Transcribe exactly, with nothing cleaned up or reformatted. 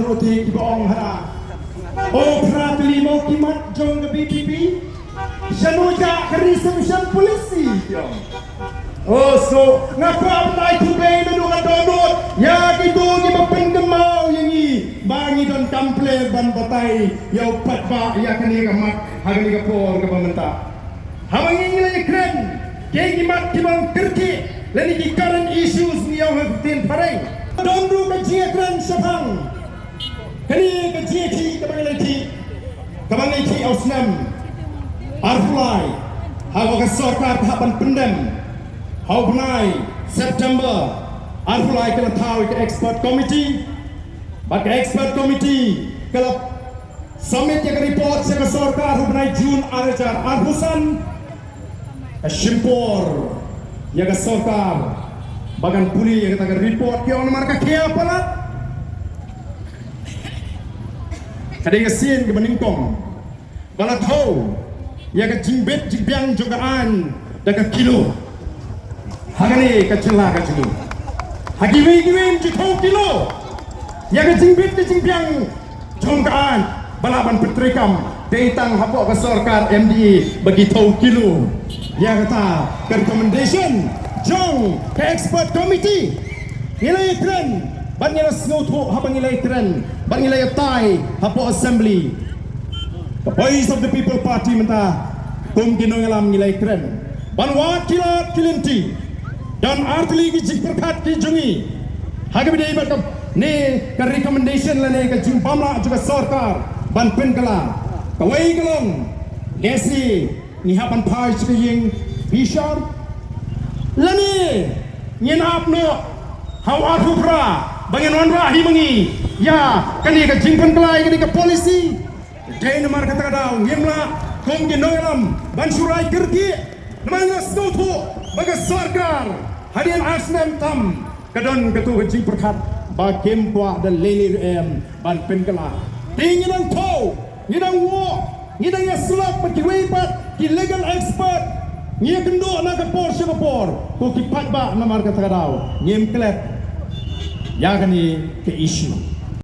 Ruti kiba ong hana. O phra tylli mo ki mat jong ka VPP. Shano ja ka resolution policy. Oh, so nga kwah ban ai khublei naduh ka dohnud ïa kito kiba pynkynmaw ïa ngi ba ngi donkam plie ban batai ïa u paidbah ïa kane ka mat ha kane ka por kaba mynta. Haba ngi ngi la ïakren ki mat kiba kyrkieh lane ki current issues ngi ïa u ha ktien phareng. Don ruh ka jingïakren shaphang kane ka jingïakhih kaba ngi la ïakhih, kaba ngi la ïakhih ha u snem arphew lai, haba ka sorkar ka hap ban pyndem ha u bnai September arphew lai, ka la thaw ïa ka expert committee. Bad ka expert committee ka la submit ïa ka report sha ka sorkar ha u bnai June ar hajar arphew san. Ka shim por ïa ka sorkar ba kan pule ïa kata ka report, ki ong namar ka khia palat. Ka dei ka sien kaba nyngkong ba la thew ïa ka jingbit jingbiang jong ka aiñ da ka kilo. Ha kane ka jylla ka jong ngi, ha kiwei kiwei ym ju thew kilo ïa ka jingbit ka jingbiang jong ka aiñ ba lah ban pyntreikam. Dei tang hapoh ka sorkar MDA ba ki thew kilo ïa kata ka recommendation jong ka expert committee. Ngi la ïakren bad ngi la sngewthuh haba ngi la ïakren bad ngi la ïatai hapoh assembly. Ka Voice of the People Party mynta kum ki nongïalam ngi la ïakren ban wad ki lad ki lynti. Don artylli ki jingpyrkhat ki jong ngi ha kaba ïadei bad kane ka recommendation lane ka jingbamla jong ka sorkar ban pynkylla. Kawei ka long, lehse ngi hap ban phai sha ka ïing bishar lane ngin ap noh ha u arphew phra ba ngin wanrah hi ma ngi ïa kane ka jingpynkylla ïa kane ka policy. Dei namar kata ka daw ngim lah kum ki nongïalam ban shu rai kyrkieh namar ngi sngewthuh ba ka sorkar hadien ar snem tam ka don kato ka jingpyrkhat ba kim kwah da lei lei ruh em ban pynkylla. Te ngi dang thew, ngi dang wad, ngi dang ïasyllok bad kiwei pat ki legal expert. Ngi ïakynduh na ka por sha ka por, ko ki paidbah, namar kata ka daw ngim klet ïa kane ka issue.